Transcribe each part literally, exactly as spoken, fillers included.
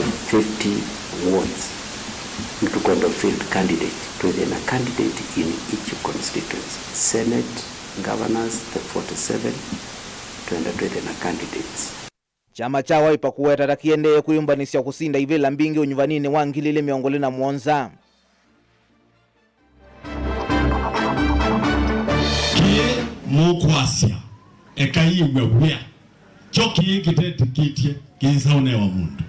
Fifty wards. Nĩtũkwenda field candidate. Twĩthĩe na candidate in each constituency. Senate, governors, the forty-seven, twenda twĩthĩe na candidates. Kyama kya Wiper kũweta ta kĩendee kwĩyũmbanĩsya kũsinda ivĩla mbingĩ ũnyuvaninĩ wa ngili ilĩ mĩongo ĩlĩ na mũonza. Kĩĩ mũkwasya, ekai ĩw'a wĩa. Kyo kĩĩ kĩtetĩkĩtye kĩisaũnĩwa mũndũ.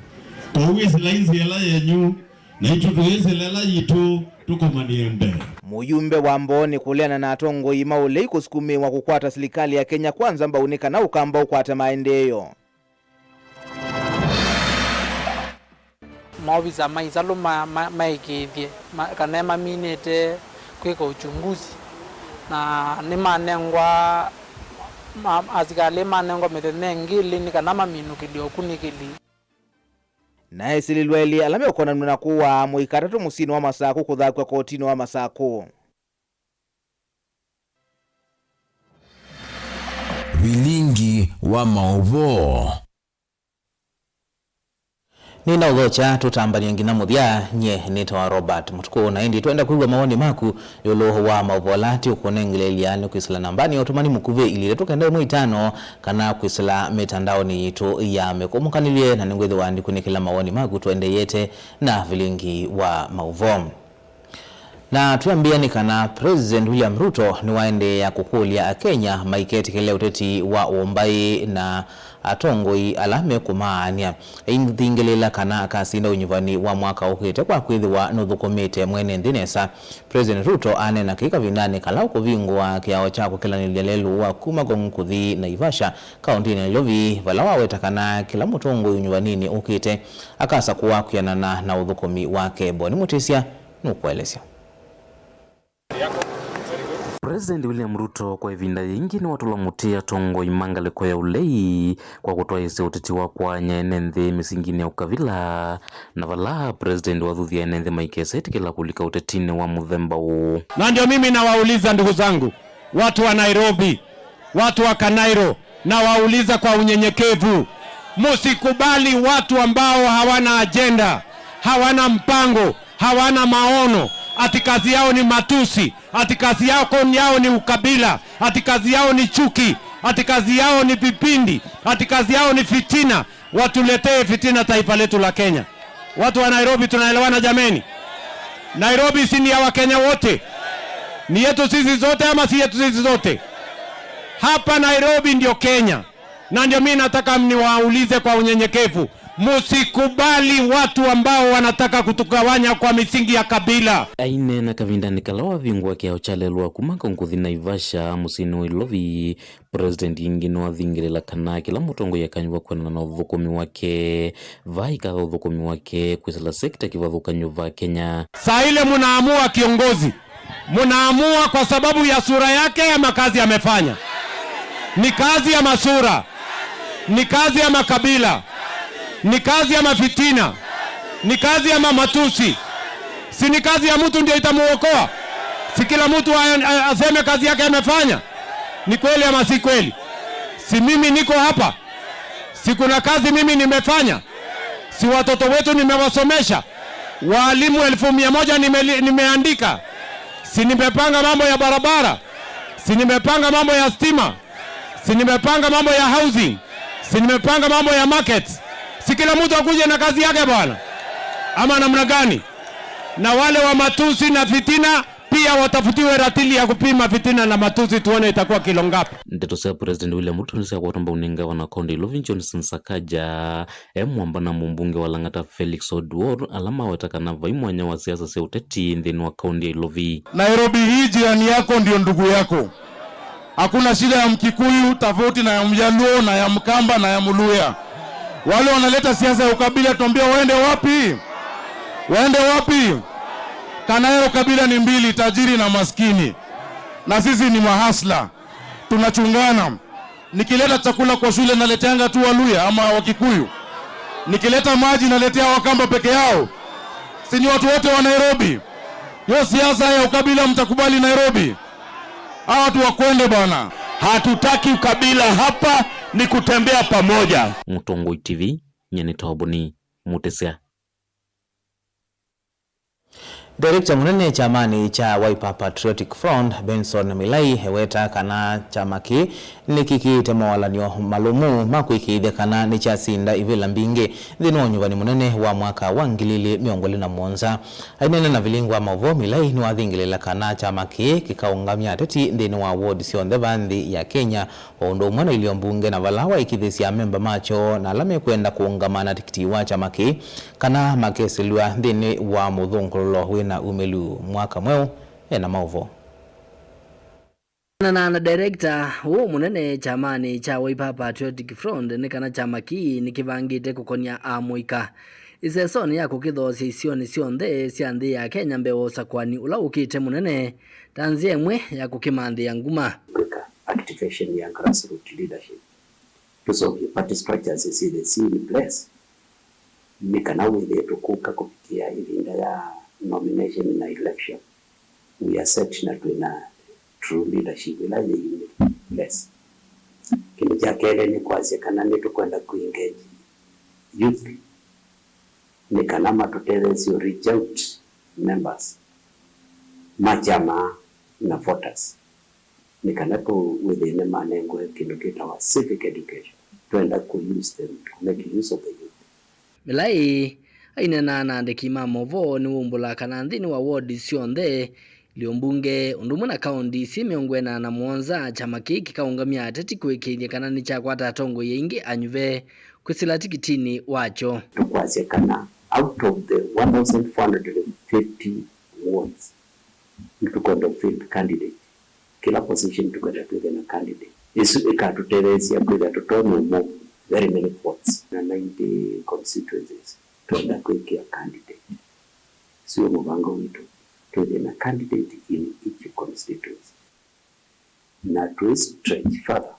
Kwoou ĩsĩlai nzĩa ĩla yenyu, naitũ tũyĩsĩla ĩla yitũ, tũkomanĩe mbee. Mũyumbe wa Mbooni kũleana na atongoi ma ũlei kũsukumĩĩwa kũkwata silikalĩ ya Kenya Kwanza mbau nĩ kana Ũkamba ũkwate maendeeo. Maovisa ma isalũ ma, ma, maĩkĩĩthye ma, kana nĩmaminĩte kwĩka uchunguzi, na nĩmanengwa, ma, asikalĩ manengwa mĩthenya ĩngĩ ĩlĩ nĩ kana maminũkĩlye ũkunĩkĩli. Na esĩlĩlwa elĩ ala meũkonanw'a na kũaa mũika atatũ mũsyĩnĩ wa Masakũ kũthakw'a kotinĩ wa Masakũ. Vilingi wa maũvoo. Nĩnaũthokya tũtambanie nginya mũthya. Nyie nĩtawa Robert Mũtukũ, na ĩndĩ twenda kwĩw'a mawoni maku ĩũlũ wa maũvoo ala tũkũnengeleelya nĩ kwĩsĩla nambanĩ ya ũtũmani mũkuvĩ ilĩ itatũ kenda ĩmwe itano, kana kwĩsĩla mĩtandaonĩ yitũ ya mĩkũmũkanĩlye, na nĩngwĩthĩwa ndikunĩkĩla mawoni maku tũendeete na vilingi wa maũvoo. Na twĩambĩĩa nĩ kana President William Ruto nĩwaendeea kũkũlya Akenya maiketĩkĩle ũteti wa ũmbaĩ na atongoi ala mekũmaany'a. Aithingĩlĩĩla kana akasinda ũnyuvani wa mwaka ũkĩte kwa kwĩthĩwa nũthũkũmĩte mwene nthĩ nesa. President Ruto aneena kĩĩ kavindanĩ kala ũkũvingũa kĩao kya kũkĩlanĩlya lelũ wa kuma Ngong kũthi Naivasha, kaũntĩnĩ ya Nairobi, vala waweta kana kĩla mũtongoi ũnyuvaninĩ ũkĩte akasakũwa kwĩanana na ũthũkũmi wake. Boni Mũtĩsya nũkũelesya. President William Ruto kwa ĩvinda yĩngĩ nĩwatũla mũtĩ atongoi ma ngalĩko ya ũlei kwa kũtwaĩĩsya ũteti wa kwaany'a ene nthĩ mĩsinginĩ ya ũkavila, na vala President wathuthya ene nthĩ maikesetĩkĩla kũlika ũtetinĩ wa mũthemba ũũ. Na ndio mimi nawauliza, ndugu zangu, watu wa Nairobi, watu wa Kanairo, nawauliza kwa unyenyekevu, msikubali watu ambao hawana ajenda, hawana mpango, hawana maono, ati kazi yao ni matusi, ati kazi yao, yao ni ukabila, ati kazi yao ni chuki, ati kazi yao ni vipindi, ati kazi yao ni fitina, watuletee fitina taifa letu la Kenya. Watu wa Nairobi, tunaelewana jameni? Nairobi si ni ya Wakenya wote? Ni yetu sisi zote ama si yetu sisi zote? Hapa Nairobi ndio Kenya. Na ndio mimi nataka niwaulize kwa unyenyekevu, msikubali watu ambao wanataka kutugawanya kwa misingi ya kabila. Aineena kavindanĩ kala wavingũa kĩao kya lelũ wa kuma Ngong kũthi Naivasha mũsyĩnĩ wa Nairobi, President ĩngĩ nĩwathingĩlĩla kana kĩla mũtongoi akanyuva kwendana na ũthũkũmi wake. Vai katha ũthũkũmi wake kwĩsĩla sekta kĩvathũkany'o va Kenya. Saa ile mnaamua kiongozi, mnaamua kwa sababu ya sura yake ama kazi amefanya? Ni kazi ama sura? Ni kazi ama kabila? Ni kazi ama fitina? Ni kazi ama matusi? Si ni kazi ya mtu ndio itamuokoa? Si kila mtu a-, a-, aseme kazi yake amefanya? Ni kweli ama si kweli? Si mimi niko hapa? Si kuna kazi mimi nimefanya? Si watoto wetu nimewasomesha? Waalimu elfu mia moja nimeli-, nimeandika? Si nimepanga mambo ya barabara? Si nimepanga mambo ya stima? Si nimepanga mambo ya housing? Si nimepanga mambo ya markets? Si kila mtu akuje na kazi yake bwana? Ama namna gani? Na wale wa matusi na fitina, pia watafutiwe ratili ya kupima fitina na matusi, tuone itakuwa kilo ngapi. Ndeto sya President William Ruto nĩsyakwatwa mbau nĩ ngavana wa kaunti ya Nairobi, Johnson Sakaja, e mwamba na mũmbunge wa Lang'ata Felix Oduor, ala maweta kana vai mwanya wa siasa sya ũteti nthĩnĩ wa kaunti ya Nairobi. Nairobi hii, jirani yako ndio ndugu yako. Hakuna shida ya Mkikuyu tofauti na ya Mjaluo na ya Mkamba na ya Mluya. Wale wanaleta siasa ya ukabila, tuambie waende wapi? Waende wapi? Kanayo kabila ni mbili, tajiri na maskini. Na sisi ni mahasla. Tunachungana. Nikileta chakula kwa shule naleteanga tu Waluya ama Wakikuyu? Nikileta maji naletea Wakamba peke yao? Si ni watu wote wa Nairobi? Hiyo siasa ya ukabila mtakubali Nairobi? Hawa watu wakwende bana. Hatutaki ukabila hapa, ni kutembea pamoja. Mũtongoi T V, nyie nĩ Toboni Mutisya. Director mũnene kyamanĩ kya Wiper Patriotic Front, Benson Milai, ewetaa kana kyama kĩĩ nĩkĩkĩĩte mawalany'o malũmu ma kwĩkĩĩthya kana nĩkyasinda ivĩla mbingĩ nthĩnĩ wa ũnyuvani mũnene wa mwaka wa ngili ilĩ mĩongo ĩlĩ na mũonza. Aineena na vilingi wa maũvoo, Milai nĩwathingĩlĩĩla kana kyama kĩĩ kĩkaũngamya ateti nthĩnĩ wa ward syonthe va nthĩ ya Kenya, o ũndũ ũmwe na ilio mbunge, na vala waĩkĩĩthĩsya amemba makyo na ala mekwenda kũũngama na tikiti wa kyama kĩĩ kana makesĩlw'a nthĩnĩ wa mũthũngũlũlo wĩna umĩlu mwaka mweũ. Ena maũvoo. Kũneena na director ũũ mũnene kyamanĩ kya Wiper Patriotic Front nĩ kana kyama kĩĩ nĩkĩvangĩte kũkonya amũika ĩsesonĩ ya kũkĩthoosya isionĩ syonthe sya nthĩ ya Kenya mbee wa ũsakũani ũla ũkĩte mũnene ta nzĩa ĩmwe ya kũkĩmanthĩa nguma. Kwĩka activation ya grassroots leadership, tũseũvye party structures syĩthĩe syĩ in place, nĩ kana wĩthĩe tũkũka kũvikĩa ĩvinda ya nomination na election, we are set na twĩ na true leadership ĩla yĩ in place. Kĩndũ kya kelĩ nĩ kwasya kana nĩtũkwenda kũ engage youth nĩ kana matũtetheesye ũ reach out members ma kyama na voters, nĩ kana tũ wĩthĩe nĩmanengwe kĩndũ kĩtawa civic education. Twenda kũ use them, to make use of the youth. Milai aineenaa na andĩki ma maũvoo nĩwaumbũla kana nthĩnĩ wa ward syonthe, ilio mbunge, ũndũ ũmwe na kaũndi syĩ mĩongo ĩna na mũonza, kyama kĩĩ kĩkaũngamya ateti kũĩkĩĩthya kana nĩkyakwata atongoi aingĩ anyuve kwĩsĩla tikitinĩ wakyo. Tũkwasya kana out of the one thousand four hundred fifty wards, nĩtũkwenda field candidate. Kĩla position tũkwenda twĩthĩe na candidate. Ĩsu ĩkatũtetheesya kwĩthĩa tũtonya move very many votes na ninety constituencies. Twenda kwĩkĩa candidate. Sio mũvango witũ, twĩthĩe na candidate in each constituency. Na twĩ stretch further,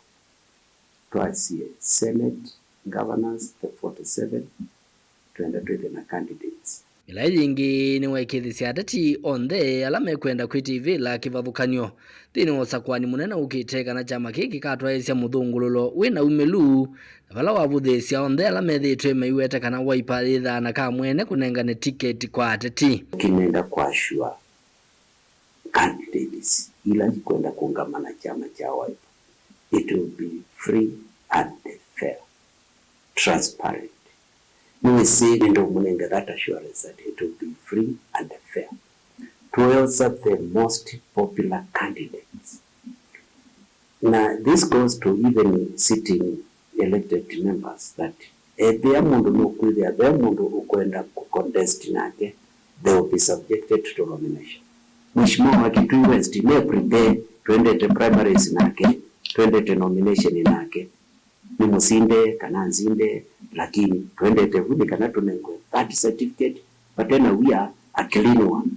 twasye Senate, governors, the forty-seven, twenda twĩthĩe na candidates. Milai yĩngĩ nĩwaĩkĩĩthĩsya ateti onthe ala mekwenda kwĩtĩĩvĩla kĩvathũkany'o nthĩnĩ wa ũsakũani mũnene ũkĩte kana kyama kĩĩ kĩkatwaĩĩsya mũthũngũlũlo wĩ na umĩlu, na vala wavũthĩĩsya onthe ala methĩĩtwe maiweta kana Wiper yĩthaa na kamwene kũnengane tiketi kwa ateti. Kĩnenda kwashua candidates ila ikwenda kũũngama na kyama kya Wiper, it will be free and fair, transparent. Nĩwĩsĩ nĩndũmũnenga that assurance that it will be free and fair. Tuosa the most popular candidates. Na this goes to even sitting elected members that ethĩa mũndũ nũkwĩthĩa ve mũndũ ũkwenda kũcontest nake, they will be subjected to nomination. Mheshimiwa wa Kitui West, me prepare, twendete primaries nake, twendete nomination nake. Nĩ mũsinde kana nzinde, lakini twendete vu nĩ kana tũnengwe that certificate, vate na wia, a clean one.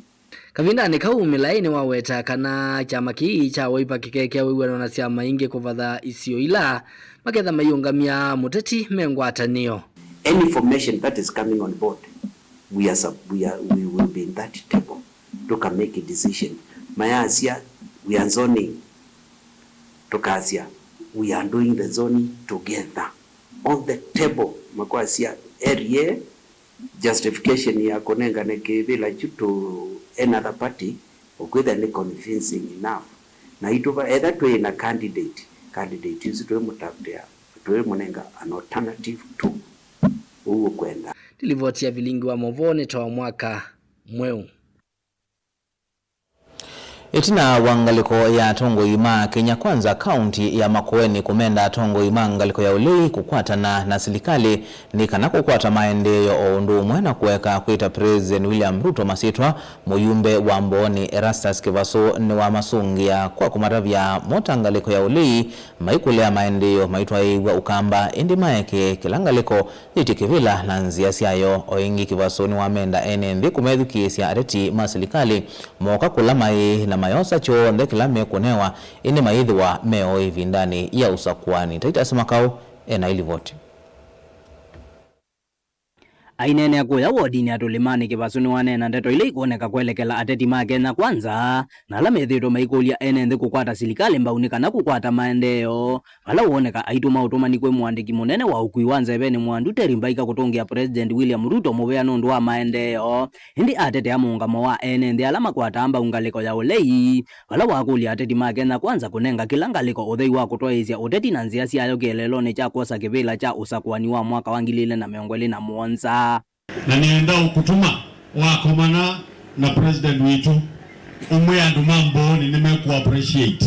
Kavindanĩ kau, Milai nĩwaweta kana kyama kĩĩ kya Wiper kĩkekĩa wĩw'ano na syama ingĩ kũvatha isio ila maketha maiũngamya mũteti me ngwatanĩo. Any information that is coming on board, we are sub-, we are, we will be in that table. Tũka make a decision. Mayasya, "We are zoning." Tũkasya, "We are doing the zoning together." On the table, makwasya, "Area, justification ya kũnengane kĩvĩla kyu to another party, ũkwĩthĩa nĩ convincing enough." Na itũva, etha twĩ na candidate, candidate ũsu twĩmũtavutĩa, twĩmũnenga an alternative to ũu ũkwenda. Nĩ livoti ya vilingi wa maũvoo nĩ Toa Mwaka Mweũ. Ĩtina wa ngalĩko ya atongoi ma Kenya Kwanza kaunti ya Makueni kũmenda atongoi ma ngalĩko ya ũlei kũkwatana na silikalĩ nĩ kana kũkwata maendeeo o ũndũ ũmwe na kũeka kwĩta President William Ruto masyĩtwa, mũyumbe wa Mbooni Erastus Kĩvasũ nĩwamasũngĩa kwa kũmatavya mota ngalĩko ya ũlei maikũlea maendeeo maitwaĩĩw'a Ũkamba, ĩndĩ maeke kĩla ngalĩko yĩtye kĩvĩla na nzĩa syayo. O ĩngĩ, Kĩvasũ nĩwamenda ene nthĩ kũmethukĩĩsya ateti ma silikalĩ mooka kũla maĩ na mayosa kyonthe kĩla mekũnewa, ĩndĩ mayĩthĩwa me o ĩvindanĩ ya ũsakũani. Titus Makau ena ilivoti. Aineenea kũya wodinĩ ya Tũlĩmanĩ, Kĩvasu nĩwaneena ndeto ila ikwoneka kwelekela ateti ma Kenya Kwanza na ala methĩĩtwe maikũlya ene nthĩ kũkwata silikalĩ mbau nĩ kana kũkwata maendeeo, vala woneka aitũma ũtũmani kwĩ mũandĩki mũnene wa ũkui wa nzevenĩ Mwandu Terry Mbaika kũtũngĩa President William Ruto mũvea nũndũ wa maendeeo. Ĩndĩ atetea mũũngamo wa ene nthĩ ala makwataa mbau ngalĩko ya ũlei, vala wakũlya ateti ma Kenya Kwanza kũnenga kĩla ngalĩko ũthei wa kũtwaĩĩsya ũteti na nzĩa syayo kĩeleelonĩ kya kwosa kĩvĩla kya ũsakũani wa mwaka wa ngili ilĩ na mĩongo ĩlĩ na mũonza. Na nĩenda ũkũtuma wakomana na president witũ, ũmwe andũ ma Mbooni nĩmekũ appreciate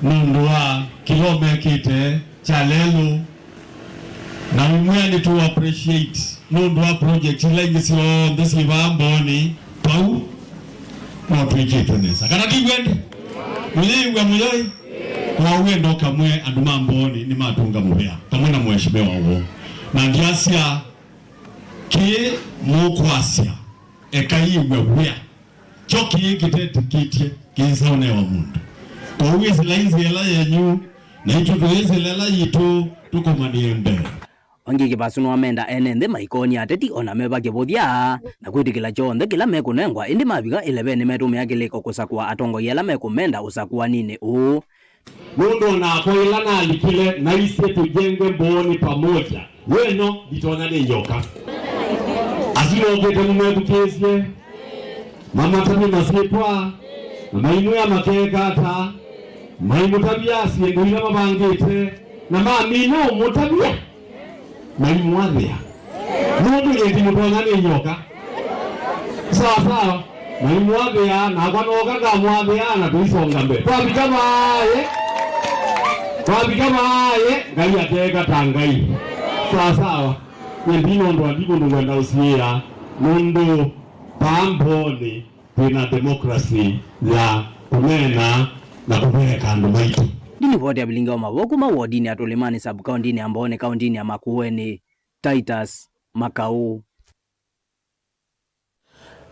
nũndũ wa kĩla ũmekĩte kya lelũ, na ũmwe nĩtũ appreciate nũndũ wa project ila ingĩ syonthe syĩ vaa Mbooni. Pau no twĩkĩte nesa, kana ti w'o ĩndĩ? Mũyĩw'a mũyoi? Kwa wendo kamwe andũ ma Mbooni nĩmatũnga mũvea kamwe na mheshimiwa woo, na ndyasya kĩĩ mũkwasya, eka yĩw'a wĩa. Kyo kĩĩ kĩtetĩkĩtye kĩisaũnewa mũndũ. Kwoou ĩsilai nzĩa ĩla yenyu, naitũ tũyĩsĩla ĩla yitũ, tũkomanĩe mbee. Ĩngĩ Kĩvasu nĩwamenda ene nthĩ maikonie ateti o na me va kĩvũthya na kwĩtĩkĩla kyonthe kĩla mekũnengwa, ĩndĩ mavika ĩlevenĩ metũmĩa kĩlĩko kũsakũa atongoi ala mekũmenda ũsakũaninĩ ũũ. Nũndũ o nakwa ĩla nalikile naisye tujenge Mbooni pamoja, ĩno nditonya nĩ yoka. Asu mokĩte mũmethukĩĩsye, mamatavye masyĩtwa, na maimwĩa makeka ata, maimũtavya syĩndũ ila mavangĩte, na mamina ũmũtavya, maimwathĩa. Nũndũ nyie ndimũtonya nĩ yoka. Sawa sawa, maimwathĩa, nakwa nooka ngamwathĩa, na tũisonga mbee. Twavika vaaye, twavika vaaye, Ngai ateeka ta Ngai. Sawa sawa, nyie ndinondwa ndi kũndũ ngwenda ũsiĩĩa, nũndũ vaa Mbooni twĩ na democracy ya kũneena na kũveeka andũ maitũ. Ndilivoti ya vilingi wa mavoo kuma wodinĩ ya Tũlĩmanĩ, sub-kaũntĩnĩ ya Mbooni, kaũntĩnĩ ya Makueni, Titus Makau.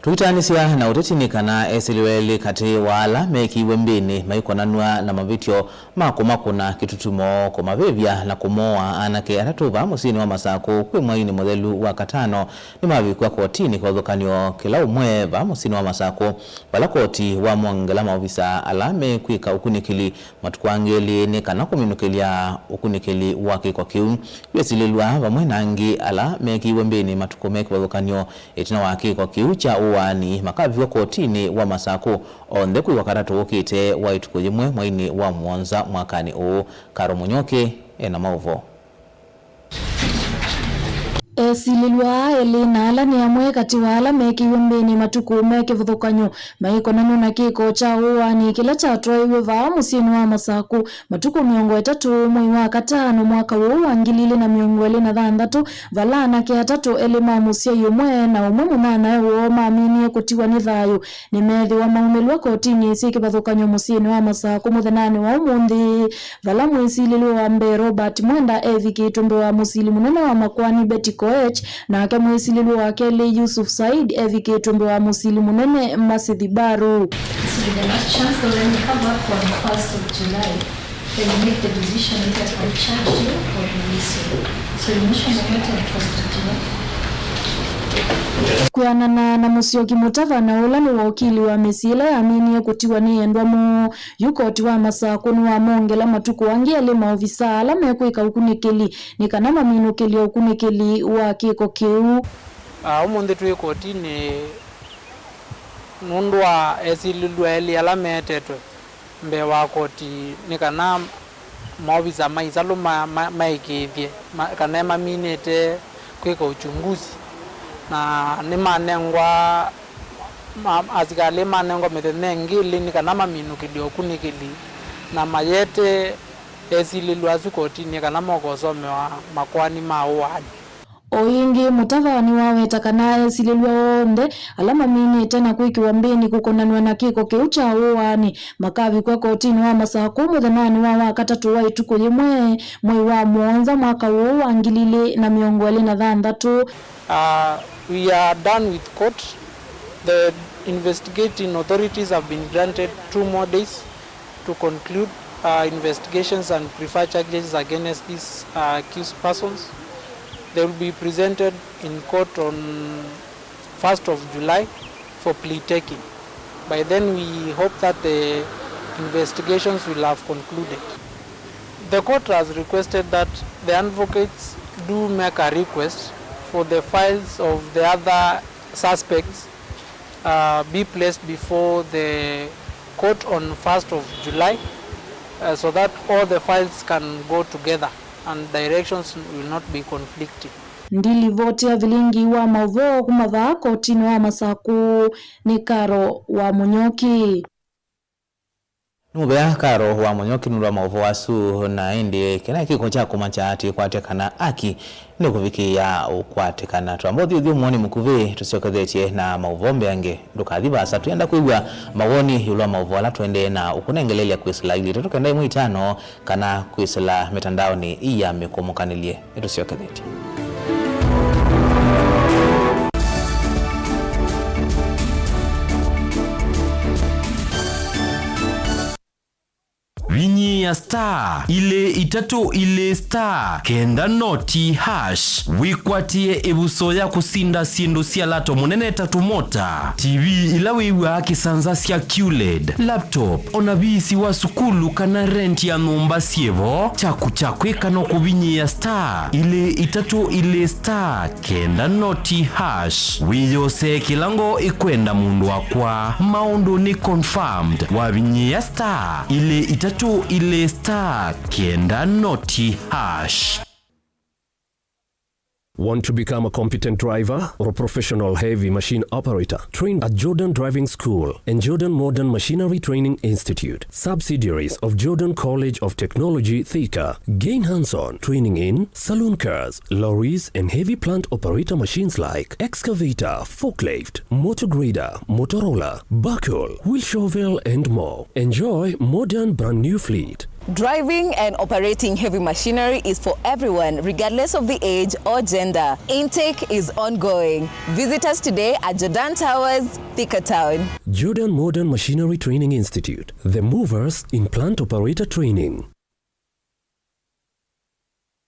Tũitaanĩsya na ũteti nĩ kana esĩlĩwa elĩ katĩ wa ala meekĩiwe mbĩnĩ maikonanw'a na mavĩtyo ma kũmakũna kĩtutumo, kũmavĩvya na kũmooa anake atatũ vaa mũsyĩnĩ wa Masakũ kwĩ mweinĩ mũthelu wa katano nĩmavikw'a kotinĩ kĩvathũkany'o kĩla ũmwe vaa mũsyĩnĩ wa Masakũ, vala koti wamongela maovisa ala mekwĩka ũkunĩkĩli matukũ angĩ elĩ nĩ kana kũminũkĩlya ũkunĩkĩli wa kĩko kĩu. Wĩsilĩlw'a vamwe na angĩ ala meekĩiwe mbĩnĩ matukũ me kĩvathũkany'o ĩtina wa kĩko kĩu kya ũaani makaviw'a kotinĩ wa Masakũ onthe kwĩ Wakatatũ ũkĩte wa ĩtukũ yĩmwe mweinĩ wa mũonza mwakanĩ ũũ. Karo Mũnyoke ena maũvoo. Esilĩlwa aa elĩ na ala nĩ amwe katĩ wa ala mekĩiwe mbĩnĩ matukũ me kĩvathũkany'o maikonanw'a na kĩko kya ũaani kĩla kyatwaĩiwe vaa mũsyĩnĩ wa Masakũ matukũ mĩongo ĩtatũ mwei wa katano mwaka ũũ wa ngili ilĩ na mĩongo ĩlĩ na thanthatũ, vala anake atatũ, elĩ ma mũsyai ũmwe na ũmwe mũnyanyae woo, maminie kũtiwa nĩ thayũ nĩmeethĩwa maumĩlw'a kotinĩ syĩ kĩvathũkany'o mũsyĩnĩ wa Masakũ mũthenyanĩ wa ũmũnthĩ, vala mwĩsilĩlwa wa mbee Robert Mwenda evikĩtwe mbee wa mũsili mũnene wa makoani Betty Koech, nake mwĩsilĩlwa wa kelĩ Yusuf Said evikĩtwe mbee wa mũsili mũnene Mercy Thibaru. This will be the last chance, so when we come back on first of July, then we make the decision either to charge you or release you. So you mentioned the matter of first of July. Kwĩanana na Mũsyoki Mũtava, na ũla nĩ wokili wa mĩsyĩ ĩla yaminie kũtiwa nĩ endwa moo, yu koti wa Masakũ nĩwamongela matukũ angĩ elĩ maovisaa ala mekwĩka ũkunĩkĩli nĩ kana maminũkĩlye ũkunĩkĩli wa kĩko kĩu. Ah, ũmũnthĩ twĩ kotinĩ nũndũ wa esilĩlwa elĩ ala meetetwe mbee wa koti nĩ kana maovisa ma isalũ ma-, ma-, maĩkĩĩthye ma-, kana nĩmaminĩte kwĩka uchunguzi, na nĩmanengwa, ma-, asikalĩ manengwa mĩthenya ĩngĩ ĩlĩ nĩ kana maminũkĩlye ũkunĩkĩli, na mayete esilĩlwa asu kotinĩ kana mokosomewa makoani ma ũaani. O ĩngĩ, Mũtava nĩwaweta kana esilĩlwa onthe ala maminĩte na kwĩkĩwa mbĩnĩ kũkonanw'a na kĩko kĩu kya ũaani makavikw'a kotinĩ wa Masakũ mũthenyanĩ wa Wakatatũ wa ĩtukũ yĩmwe mwei wa mũonza mwaka ũũ wa ngili ilĩ na mĩongo ĩlĩ na thanthatũ. Uh, we are done with court. The investigating authorities have been granted two more days to conclude, uh, investigations and prefer charges against these, uh, accused persons. They will be presented in court on first of July for plea taking. By then, we hope that the investigations will have concluded. The court has requested that the advocates do make a request for the files of the other suspects, uh, be placed before the court on first of July, uh, so that all the files can go together and directions will not be conflicting. Ndilivoti ya vilingi wa maũvoo kuma vaa kotinĩ wa Masaku nĩ Karo wa Mũnyoki. Nĩ mũvea Karo wa Mũnyoki nũndũ wa maũvoo asu, na ĩndĩ kĩna kĩko kya kũmakya tĩkwatya kana aki nĩ kũvikĩĩa ũkwatĩkana. Twamba ũthyũthyũ mwoni mũkuvĩ, tũsyokethetye na maũvoo mbeange. Ndũkathi vaasa, twĩenda kwĩw'a mawoni ĩũlũ wa maũvoo ala tũendee na ũkũnengelelya kwĩsĩla ilĩ itatũ kenda ĩmwe itano kana kwĩsĩla mĩtandaonĩ ya mĩkũmũkanĩlye. Nĩtũsyokethetye. Vinyĩĩa star ilĩ itatũ ilĩ star kenda noti hash wĩkwatĩe ĩvuso ya kũsinda syĩndũ sya lato mũnene ta tũmota, T V ila wĩw'aa kĩsanza sya Q led, laptop, o na viisi wa sukulu kana rent ya nyũmba syĩ vo. Kyaku kya kwĩka no kũvinyĩĩa star ilĩ itatũ ilĩ star kenda noti hash. Wĩyosee kĩla ngoo ĩkwenda mũndũ wakwa. Maũndũ nĩ confirmed. Wavinyĩĩa star ilĩ itatũ ilĩ star kenda noti hash. Want to become a competent driver or a professional heavy machine operator? Train at Jordan Driving School and Jordan Modern Machinery Training Institute, subsidiaries of Jordan College of Technology, Thika. Gain hands-on training in saloon cars, lorries, and heavy plant operator machines like excavator, forklift, motor grader, motor roller, backhoe, wheel shovel, and more. Enjoy modern brand new fleet. Driving and operating heavy machinery is for everyone, regardless of the age or gender. Intake is ongoing. Visit us today at Jordan Towers, Thika Town. Jordan Modern Machinery Training Institute, the movers in plant operator training.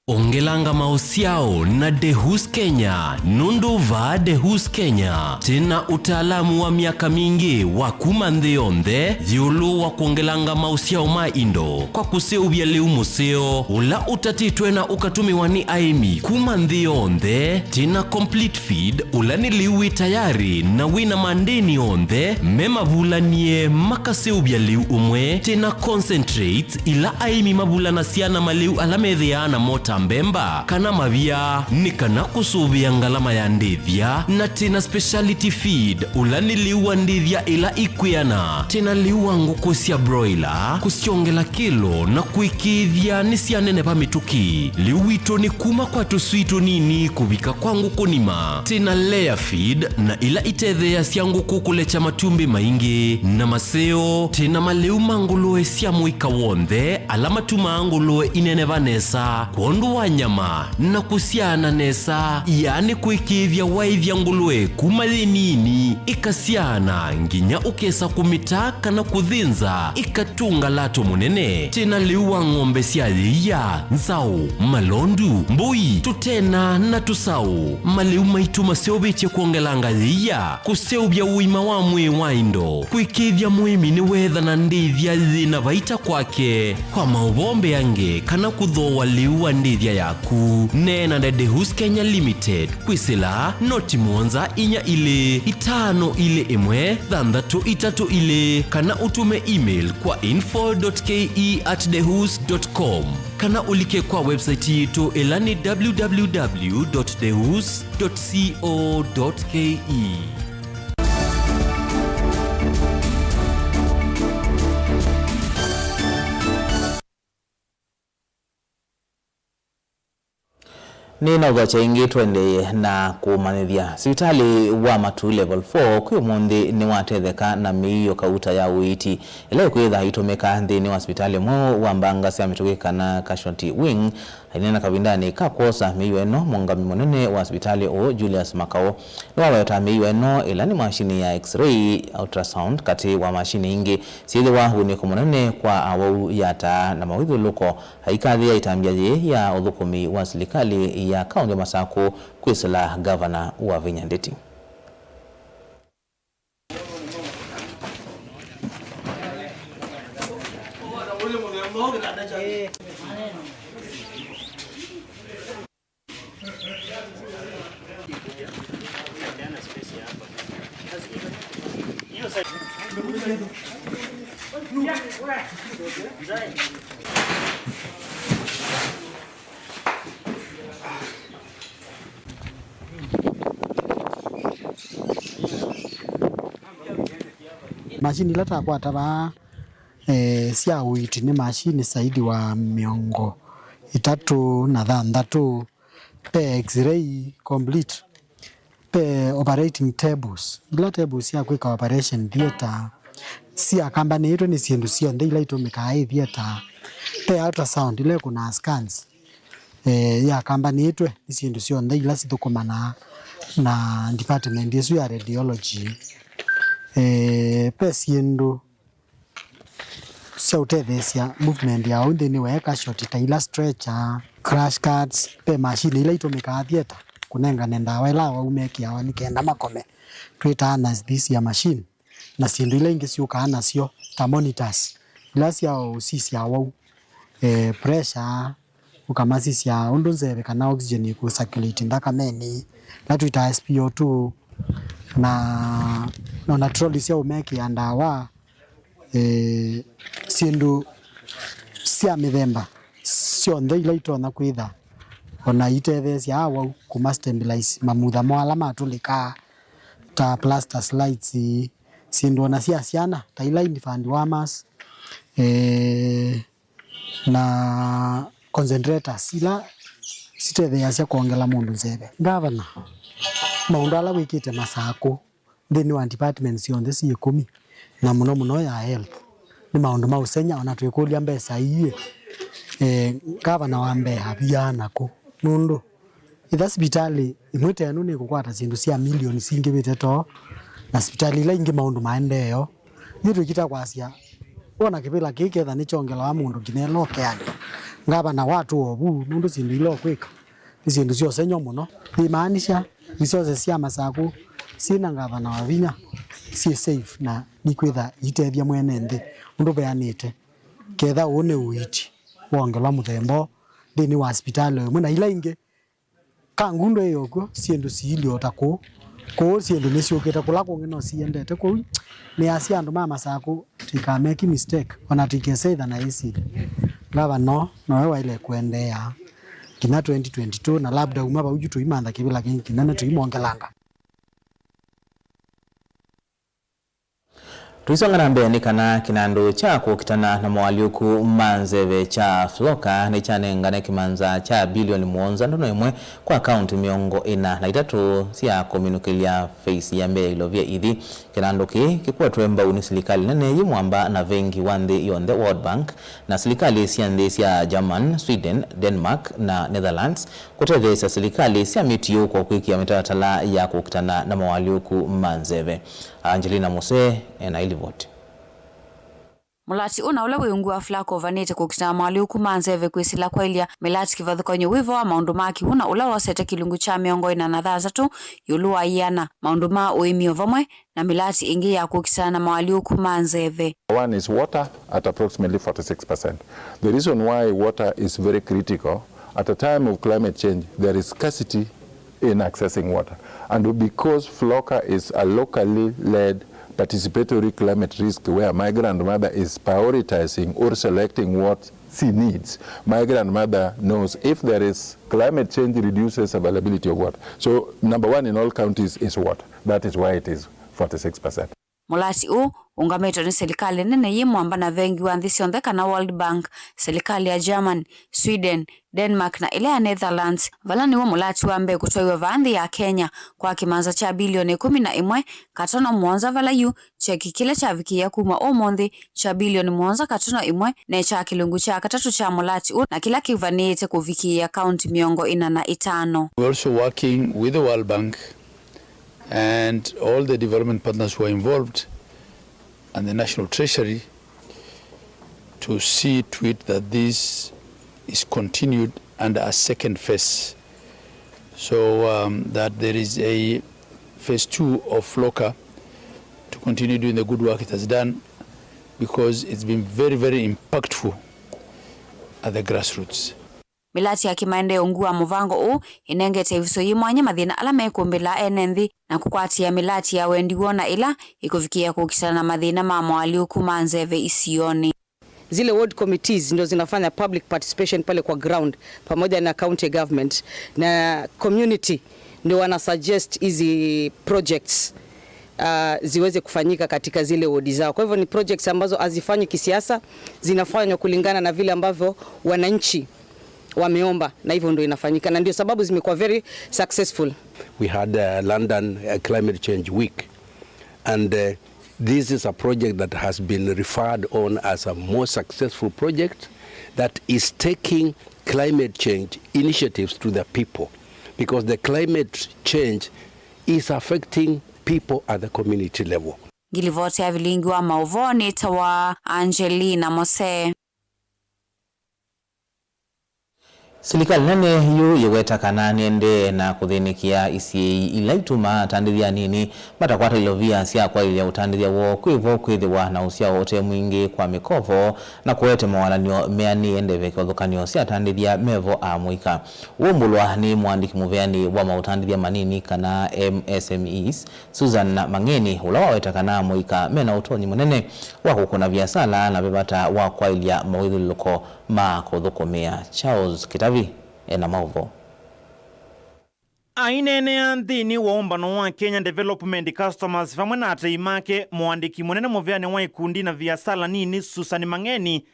Ongelanga maũsyao na Dehus Kenya, nũndũ vaa Dehus Kenya twĩ na ũtaalamu wa myaka mingĩ wa kuma nthĩ yonthe ĩũlũ wa kwongelanga maũsyao ma indo kwa kũseũvya lĩu mũseo ũla ũtatĩtwe na ũkatũmĩwa nĩ aĩmi kuma nthĩ yonthe. Twĩ na complete feed, ũla nĩ lĩu wĩ tayarĩ na wĩ na mandĩni onthe me mavulanie makaseũvya lĩu ũmwe. Twĩ na concentrates, ila aĩmi mavulanasya na malĩu ala methĩaa namo ta mbemba kana mavia, nĩ kana kũsũvĩa ngalama ya ndĩthya. Na twĩ na speciality feed, ũla nĩ lĩu wa ndĩthya ĩla ikwĩana. Twĩ na lĩu wa ngũkũ sya broiler, kũsyongela kĩlo na kũĩkĩĩthya nĩsyaneneva mĩtũkĩ. Lĩu witũ nĩ kuma kwa tũswii tũnini kũvika kwa ngũkũ nima. Twĩ na layer feed na ila itetheeasya ngũkũ kũlekya matumbĩ maingĩ na maseo. Twĩ na malĩu ma ngũlũe sya mũika w'onthe ala matumaa ngũlũe ineneva nesa kwondũ wa nyama na kũsyaana nesa, yaani kũĩkĩĩthya waĩthya ngũlũe kuma yĩ nini ĩkasyaana nginya ũkesa kũmĩta kana kũthĩnza ĩkatũnga lato mũnene. Twĩ na lĩu wa ng'ombe sya yĩia, nzaũ, malondu, mbũi, tũtena na tũsaũ. Malĩu maitũ maseũvĩtye kwongelanga yĩia, kũseũvya ũima wa mwĩĩ wa indo, kũĩkĩĩthya mũĩmi nĩweethana ndĩthya yĩ na vaita kwake. Kwa maũvoo mbeange kana kũthooa lĩu wa ndĩthya yaku, neena na Dehus Kenya Limited kwĩsĩla noti mũonza inya ilĩ itano ilĩ ĩmwe thanthatũ itatũ ilĩ, kana ũtũme email kwa info dot K E at dehus dot com, kana ũlike kwa website yitũ ĩla nĩ W W W dot dehus dot co dot K E. Nĩnaũthokya ĩngĩ tũendee na kũmanyĩthya. Sivitalĩ wa Matuu Level four kwĩ ũmũnthĩ nĩwatetheka na mĩio kauta ya ũiiti ĩla ĩkwĩtha itũmĩka nthĩnĩ wa sivitalĩ mweũ wa mbanga sya mĩtũkĩ kana casualty wing, Aineena kavindanĩ ka kwosa mĩio ĩno, mũũngamĩi mũnene wa sivitalĩ ũũ, Julius Makau, nĩwaweta mĩio ĩno, ĩla nĩ mashini ya X-ray, ultrasound, katĩ wa mashini ingĩ syĩthĩwa wĩnĩko mũnene kwa awau ya taa na mawĩthyũlũko, aikathĩa ĩtambya yĩĩ ya ũthũkũmi wa silikalĩ ya kaũntĩ ya Masakũ kwĩsĩla ngavana Wavinya Ndeti. Mashini ila takwata vaa, eh, sya ũiiti nĩ mashini zaidi wa mĩongo ĩtatũ na thanthatũ. Ve x-ray complete, ve operating tables, ila tables sya kwĩka operation theatre syakambanĩĩtwe nĩ syĩndũ syonthe ila itũmĩkaa ĩ theatre, ve ultrasound ila ĩkũnaa scans, eh, yakambanĩĩtwe nĩ syĩndũ syonthe ila sithũkũmanaa na department ĩsu ya radiology. Eh, ve syĩndũ sya ũtetheesya movement ya ũu nthĩnĩ wa eka short ta ila stretcher, crash carts, ve mashini ila itũmĩkaa theatre kũnengane ndawa ila awau mekĩawa nĩ kenda makome, twĩtaa anesthesia machine, na syĩndũ ila ingĩ syũkaa nasyo ta monitors ila sya ũsisya awau, eh, pressure, ũkamasisya ũndũ nzeve kana oxygen ĩkũ circulate nthakamenĩ, ila twĩtaa S P O two, na, na ona trolley sya ũmekĩa ndawa, eh, syĩndũ sya mĩthemba syonthe ila itonya kwĩtha ona itetheesya awau kũma stabilize mamutha moo ala matũlĩkaa ta plaster slides, syĩndũ ona sya syana ta ila infant warmers, eh, na concentrators ila sitetheeasya kwongela mũndũ nzeve. Ngavana, maũndũ ala wĩkĩte Masakũ nthĩnĩ wa departments syonthe syĩ ĩkũmi, na mũno mũno ya health, nĩ maũndũ ma ũsenya, ona twĩkũlya mbesa ii, eh, ngavana wa mbee aviaa nakũ? Nũndũ ĩtha sivitalĩ ĩmwe ta ĩno nĩkũkwata syĩndũ sya milioni singĩvĩte too, na sivitalĩ ila ingĩ maũndũ maendee yo. Ithyĩ twĩkita kwasya, wona kĩvĩla kĩĩ ketha nĩkyongelawa mũndũ nginya ĩla ũkeanĩ, ngavana watũa ũvu, nũndũ syĩndũ ila ũkwĩka nĩ syĩndũ sya ũsengy'o mũno. Yĩmaanisha resources sya Masakũ syĩ na ngavana wa vinya syĩ safe na nikwĩtha iitethya mwene nthĩ ũndũ veanĩte. Ketha ũũ nĩ ũiiti wongelwa mũthemba ũũ nthĩnĩ wa sivitalĩ o ĩmwe na ila ingĩ. Kangundo ĩyo kw'o, syĩndũ siilye o ta kũu. Kũu syĩndũ nĩsyũkĩte, kũla kũngĩ no siendete. Kwoou nĩasya andũ ma Masakũ tũikameki mistake, ona tũikese ĩtha na ĩsili. Ngavana nowe waĩle kũendeea nginya twenty twenty-two, na labda uma vau yu tũimantha kĩvĩla kĩngĩ kĩnene tũimwongelanga. Tũisonga na mbee nĩ kana kĩnandũ kya kũkitana na moalyũku ma nzeve kya Floka nĩkyanengane kĩmanza kya bilioni mũonza ndono ĩmwe kwa akaunti mĩongo ĩna na itatũ sya kũminũkĩlya phase ya mbee ilovya ithi. Kĩnandũ kĩĩ kĩkwetwe mbau nĩ silikalĩ nene yĩ mwamba na vengi wa nthĩ yonthe World Bank na silikalĩ sya nthĩ sya German, Sweden, Denmark na Netherlands kũtetheesya silikalĩ sya mĩtiũko kwĩkĩa mĩtalatala ya kũkitana na moalyũku ma nzeve. Angelina Musee ena ĩlivoti. Mũlati ũna ũla wĩ ungu wa Flacco ũvanĩte kũkitana moalyũku ma nzeve kwĩsĩla kwaĩlya mĩlati kĩvathũkany'o wĩ vo wa maũndũ ma kĩw'ũ na ũla wosete kĩlungu kya mĩongo ĩna na thanthatũ ĩũlũ wa ĩana, maũndũ ma ũĩmi o vamwe na mĩlati ĩngĩ ya kũkitana na moalyũku ma nzeve. One is water at approximately forty-six percent. The reason why water is very critical at a time of climate change, there is scarcity in accessing water. And because Floka is a locally led participatory climate risk where my grandmother is prioritizing or selecting what she needs, my grandmother knows if there is climate change reduces availability of water. So number one in all counties is water. That is why it is forty-six percent. Mũlati ũũ ũngamĩtwe nĩ silikalĩ nene yĩ mwamba na vengi wa nthĩ syonthe kana World Bank, silikalĩ ya German, Sweden, Denmark na ĩla ya Netherlands, vala nĩw'o mũlati wa mbee kũtwaiwa vaa nthĩ ya Kenya kwa kĩmanza kya bilioni ĩkũmi na ĩmwe katono mũonza, vala yu kyeki kĩla kyavikĩĩa kuma ũmũnthĩ kya bilioni mũonza katono ĩmwe ne kya kĩlungu kya katatũ kya mũlati ũũ, na kĩla kĩuvanĩĩte kũvikĩĩa kaunti mĩongo ĩna na ĩtano. We're also working with the World Bank and all the development partners who are involved and the National Treasury to see to it that this is continued under a second phase. So, um, that there is a phase two of Loka to continue doing the good work it has done, because it's been very, very impactful at the grassroots. Mĩlati ya kĩmaendeeo ungu wa mũvango ũũ ĩnengete ĩvuso yĩ mwanya mathĩna ala mekũmbĩla ene nthĩ na kũkwatĩĩa mĩlati ya wendi woo na ĩla ĩkũvikĩĩa kũkitana na mathĩna ma moalyũku ma nzeve isionĩ. Zile ward committees ndio zinafanya public participation pale kwa ground pamoja na county government na community ndio wana suggest hizi projects uh, ziweze kufanyika katika zile wodi zao. Kwa hivyo ni projects ambazo hazifanywi kisiasa, zinafanywa kulingana na vile ambavyo wananchi wameomba, na hivyo ndio inafanyika, na ndio sababu zimekuwa very successful. We had uh, London uh, Climate Change Week, and uh, this is a project that has been referred on as a more successful project that is taking climate change initiatives to the people, because the climate change is affecting people at the community level. Ngilivoti ya vilingi wa maũvoo nĩtawa Angelina Mose. Silikalĩ nene yu yĩweta kana nĩendee na kũthĩnĩkĩa isyĩi ila itumaa atandĩthya anini matakwata ilovia sya kwaĩlya ũtandĩthya woo kwĩ vo kwĩthĩwa na ũsyao ũte mwingĩ kwa mĩkovo na kũete mawalany'o meanĩe ndeve kĩvathũkany'o sya atandĩthya me vo amũika. Ũũmbũlwa nĩ mũandĩki mũveanĩ wa maũtandĩthya manini kana M S M Es, Susan Mang'eni, ũla waweta kana amũika mena ũtonyi mũnene wa kũkũna viasala na ve vata wa kwaĩlya mawĩthyũlũlũko ma kũthũkũmĩa. Charles Kĩtavi ena maũvoo. Aineenea nthĩnĩ wa ũmbano wa Kenya Development Customers vamwe na atei make, mũandĩki mũnene mũveanĩ wa ikundi na viasala nini Susan Mang'eni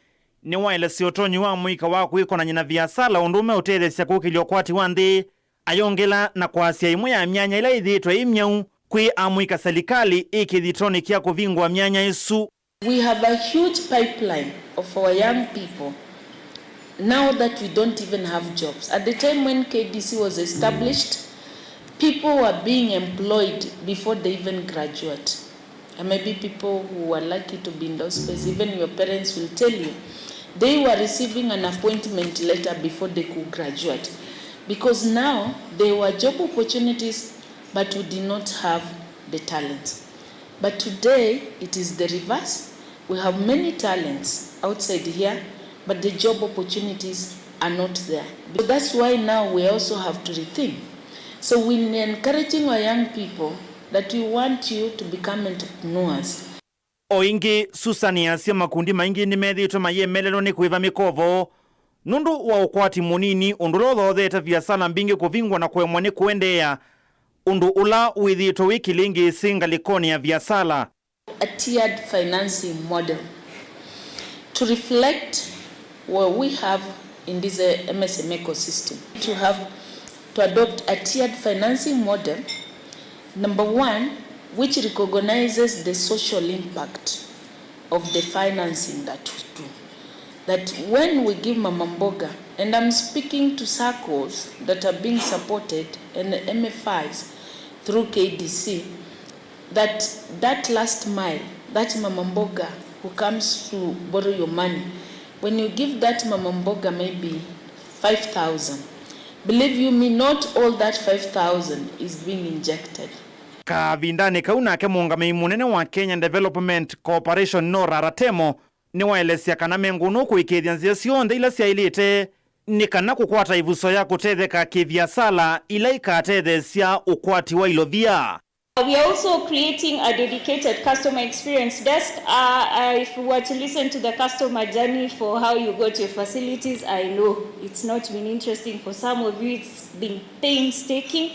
nĩwaelesya ũtonyi wa amũika wa kwĩkonany'a na viasala ũndũ ũmeũtetheesya kũkĩlya ũkwati wa nthĩ. Ayongela na kwasya ĩmwe ya myanya ĩla yĩthĩĩtwe ĩ myaũ kwĩ amũika silikalĩ ĩ kĩthitonĩ kya kũvingũa myanya ĩsu. We have a huge pipeline of our young people now that we don't even have jobs. At the time when K D C was established, people were being employed before they even graduate. And maybe people who were lucky to be in those spaces, even your parents will tell you, they were receiving an appointment letter before they could graduate. Because now there were job opportunities, but we did not have the talent. But today, it is the reverse. We have many talents outside here, but the job opportunities are not there. So that's why now we also have to rethink. So we're encouraging our young people that we want you to become entrepreneurs. O ĩngĩ, Susan asya makundi maingĩ nĩmethĩĩtwe mayĩemelelwa nĩ kũĩva mĩkovo nũndũ wa ũkwati mũnini, ũndũ ũla ũthoothete viasala mbingĩ kũvingwa na kũemwa nĩ kũendeea, ũndũ ũla wĩthĩĩtwe wĩ kĩlĩngĩĩsĩ ngalĩkonĩ ya viasala. A tiered financing model to reflect what we have in this uh, M S M E ecosystem. To have to adopt a tiered financing model, number one, which recognizes the social impact of the financing that we do. That when we give mama mboga, and I'm speaking to circles that are being supported and M F Is through K D C, that that last mile, that mama mboga who comes to borrow your money, when you give that mama mboga maybe five thousand, believe you me, not all that five thousand is being injected. Kavindanĩ kau nake mũũngamĩi mũnene wa Kenya Development Corporation Nora Ratemo nĩwaelesya kana me ngũnũ kũĩkĩĩthya nzĩa syonthe ila syaĩlĩte nĩ kana kũkwata ĩvuso ya kũtetheka kĩviasala ila ikatetheesya ũkwati wa ilovia. We are also creating a dedicated customer experience desk. Uh, uh, if you were to listen to the customer journey for how you got your facilities, I know it's not been interesting for some of you, it's been painstaking.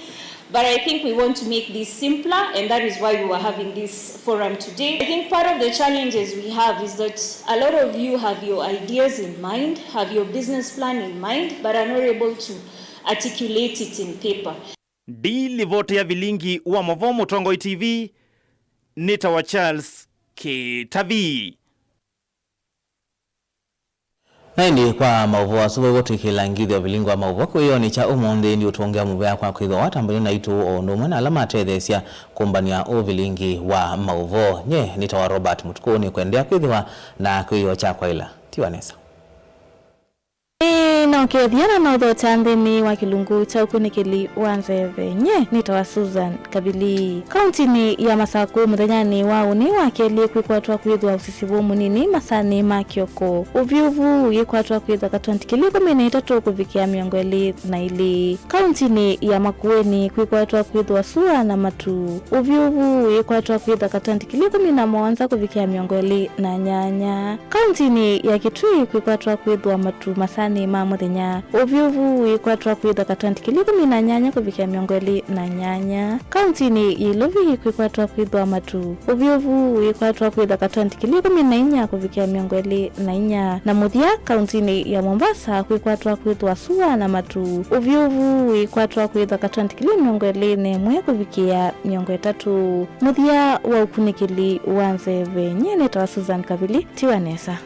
But I think we want to make this simpler, and that is why we were having this forum today. I think part of the challenges we have is that a lot of you have your ideas in mind, have your business plan in mind, but are not able to articulate it in paper. Ndi livoti ya vilingi wa mavo Mũtongoi T V, nĩ ta wa Charles Kĩtavi. Na ĩndĩ kwa maũvoo asu, vau twĩkĩla ngithyo vilingi wa maũvoo kwĩyonĩ kya ũmũnthĩ, ndi ũtũngĩa mũvea kwa kwĩthĩwa watambanĩw'e naitũ o ũndũ ũmwe na ala matetheesya kũmbany'a ũvilingi wa maũvoo. Nye nĩtawa Robert Mũtukũ, nĩkwendea kwĩthĩwa na kwĩyoo kyakwa ĩla. Tiwa nesa. Ĩĩ, nokethya na nothokya nthĩnĩ wa kĩlungu kya ũkunĩkĩli wa nzeve. Nye nĩtawa Susan Kavili. Kauntinĩ ya Masakũ mũthenyanĩ wa ũnĩ wa kelĩ kwĩkwatwa kwĩthwa ũsisĩvũ mũnini masanĩ ma kĩoko. Ũvyũvu yĩkwatwa kwĩthwa katwenti kĩlĩ ĩkũmi na itatũ kũvikĩa mĩongo ĩlĩ na ilĩ. Kauntinĩ ya Makueni kwĩkwatwa kwĩthwa sua na matu. Ũvyũvu yĩkwatwa kwĩthwa katwenti kĩlĩ ĩkũmi na mũonza kũvikĩa mĩongo ĩlĩ na nyanya. Kauntinĩ ya Kitui kwĩkwatwa kwĩthwa matu masanĩ ma mũthenya. Ũvyũvu wĩkwatwa kwĩthwa katwenti kĩlĩ ĩkũmi na nyanya kũvikĩa mĩongo ĩlĩ na nyanya. Kauntinĩ ya Ilovi kwĩkwatwa kwĩthwa matu. Ũvyũvu wĩkwatwa kwĩthwa katwenti kĩlĩ ĩkũmi na inya kũvikĩa mĩongo ĩlĩ na inya. Na mũthya, kauntinĩ ya Mombasa kwĩkwatwa kwĩthwa sua na matu. Ũvyũvu wĩkwatwa kwĩthwa katwenti kĩlĩ mĩongo ĩlĩ na ĩmwe kũvikĩa mĩongo ĩtatũ. Mũthya wa ũkunĩkĩli wa nzeve, nyie nĩtawa Susan Kavili, tiwa nesa.